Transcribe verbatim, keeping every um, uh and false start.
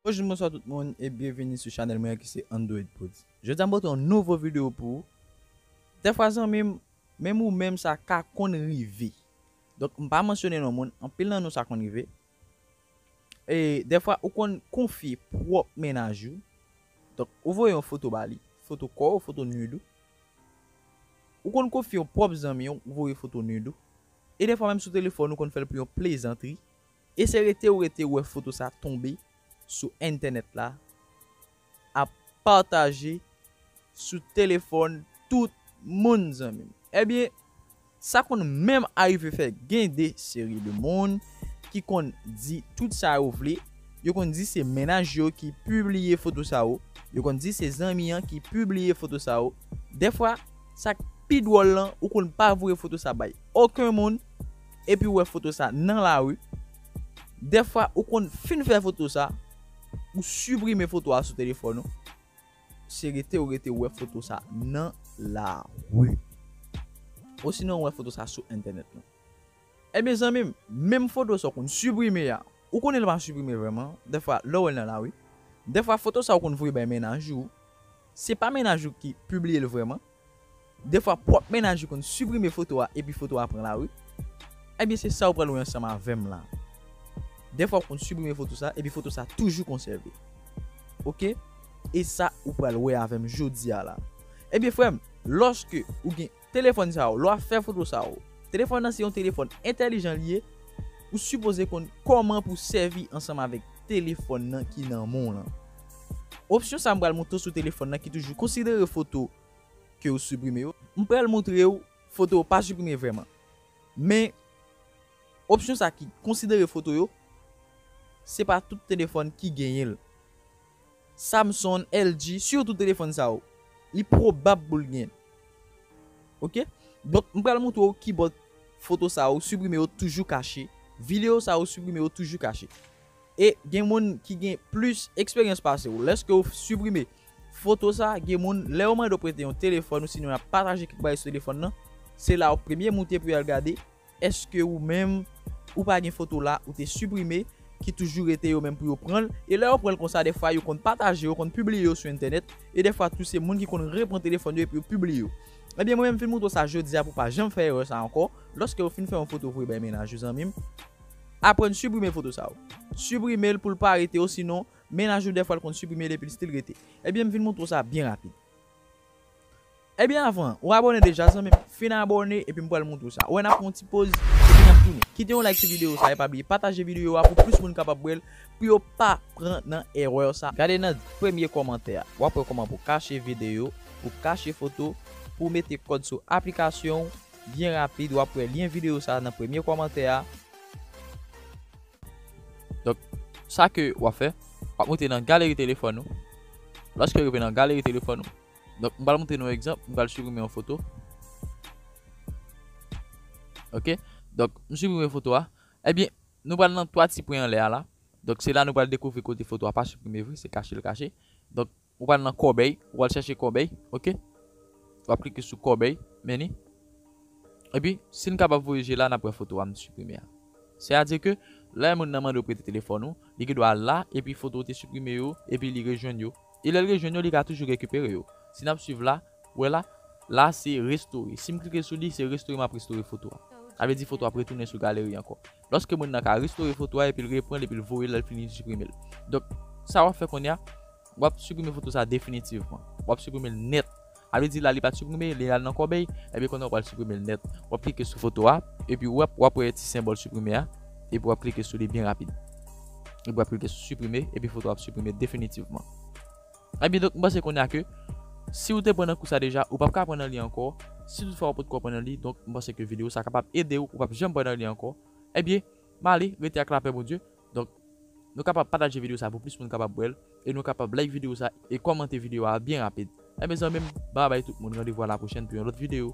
Bonjou, bonswa tout moun e byenveni sou chanèl mwen ki se Android Pods. Jodi a m pote yon nouvo videyo pou ou. Dèfwa zanmi m, menm ou menm sa ka konn rive. Donk m pa mansyone non moun, anpil nan nou sa konn rive. E dèfwa ou konn konfye pwòp mennaj ou. Donk ou voye yon foto ba li, foto kò w, foto nud ou. Ou konn konfye yon pwòp zanmi w, ou voye foto nud ou. E dèfwa menm sou telefòn ou konn fè l pou yon plezantri. E se rete ou rete ou wè foto sa tonbe sou entènèt la, ap pataje sou telefòn tout moun zanmi m. Ebyen, sa konn menm arive fè gen de seri de moun ki konn di tout sa yo vle. Yo konn di se mennaj yo ki pibliye foto sa yo. Yo konn di se zanmi an ki pibliye foto sa yo. Dèfwa, sa k pi dwòl lan, ou konn pa voye foto sa bay okenn moun, epi ou wè foto sa nan lari. Dèfwa, ou konn fin fè foto sa, ou siprime foto a sou telefòn ou. Se rete ou rete ou wè foto sa nan lari. Osinon ou wè foto sa sou entènèt lan. Ebyen zanmi m, menm foto sa w konn siprime a, ou konnen l pa siprime vrèman, dèfwa lè w wè l nan lari. Dèfwa foto sa w konn voye bay mennaj ou, se pa mennaj ou ki pibliye l vrèman. Dèfwa pwòp mennaj ou konn siprime foto a epi foto a pran lari. Ebyen se sa w pral wè ansanm avè m la. Dèfwa w konn siprime foto sa epi foto sa toujou konsève. Oke? E sa ou pral wè avè m jodi a la. Ebyen frè m, lòske ou gen telefòn sa yo, lè w ap fè foto sa yo, telefòn nan se yon telefòn entèlijan li ye, ou sipoze konn kòman pou sèvi ansanm avèk telefòn nan ki nan men w lan. Opsyon sa m pral montre w sou telefòn nan ki toujou konsidere foto ke ou siprime yo. M pral montre w foto yo pa siprime vrèman. Men, opsyon sa ki konsidere foto yo, se pa tout telefòn ki genyen l. Samsung, L G, sitou telefòn sa yo, li pwobab pou l gen. Oke? Donk, m pral montre w kibò foto sa yo siprime yo toujou kache. Videyo sa yo siprime yo toujou kache. E gen moun ki gen plis eksperyans pase w. Lèske w siprime foto sa, gen moun, lè yo mande w prete yon telefòn ou sinon y ap pataje kèk bagay sou telefòn nan, se la w premye moute pou y al gade èske ou menm ou pa gen foto la ou te siprime ki toujou rete yo menm pou yo pran l. E lè yo pran l konsa, dèfwa yo konn pataje, yo konn pibliye yo sou entènèt. E dèfwa tou se moun ki konn repran telefòn yo epi yo pibliye yo. Ebyen mwen menm m fin montre w sa jodi a pou w pa janm fè erè sa ankò. Lòske ou fin fè yon foto voye bay mennaj ou zanmi m, aprann siprime foto sa yo. Siprime l pou l pa rete osinon mennaj ou dèfwa l konn siprime l epi l still rete. Ebyen m vin montre w sa byen rapid. Ebyen avan ou abòne deja zanmi m, fin abòne epi m pral montre w sa. Ou wè n ap pran yon ti poz epi n ap tounen. Kite yon like sou videyo sa e pa bliye pataje videyo a pou plis moun kapab wè l pou yo pa pran nan erè sa. Gade nan premye kòmantè a. W ap wè kòman pou kache videyo, pou kache foto, pou mete kòd sou aplikasyon w byen rapid. W ap wè lyen videyo sa nan premye kòmantè a. Donk, sa ke w ap fè, w ap monte nan galeri telefòn ou. Lòske w rive nan galeri telefòn ou, donk, m pral montre nou yon egzanp, m pral siprime yon foto. Oke? Donk, m siprime foto a. Ebyen, nou pral nan twa ti pwen anlè a la. Donk, se la nou pral dekouvri kote foto a pa siprime vre, se kache l kache. Donk, ou pral nan kòbèy, ou pral chèche kòbèy, oke? W ap klike sou kòbèy, men li. Epi, si n kapab voye je la, n ap wè foto a m siprime a. Sètadi ke, lè moun nan mande w prete telefòn ou, li gen dwa al la, epi foto ou te siprime yo, epi li rejwenn yo. E lè l rejwenn yo, li ka toujou rekipere yo. Si n ap swiv la, ou wè la, la se restore. Si m klike sou li, se restore m ap restore foto a. Sa vle di foto a ap retounen sou galeri ankò. Lòske moun nan ka restore foto a epi l repran l epi l voye l, lè l fini siprime l. Donk, sa w ap fè kounye a, w ap siprime foto sa definitivman. W ap siprime l nèt. Sa vle di la li pa t siprime, li al nan kòbèy, ebyen kounye a w pral siprime l nèt. W ap klike sou foto a, epi w ap, w ap wè ti senbòl siprime a, epi w ap klike sou li byen rapid. Epi w ap klike sou siprime, epi foto a ap siprime definitivman. Ebyen donk, m panse kounye a ke si w te pran nan kou sa deja, ou p ap ka pran nan li ankò. Si toutfwa ou potko pran nan li, donk m panse ke videyo sa kapab ede w, ou p ap janm pran nan li ankò. Ebyen, m ale, rete ak lapè Bondye. Donk, nou kapab pataje videyo sa pou plis moun kapab wè l, e nou kapab like videyo sa e kòmante videyo a byen rapid. Ebyen zanmi m, babay tout moun, randevou a la pwochèn pou yon lòt videyo.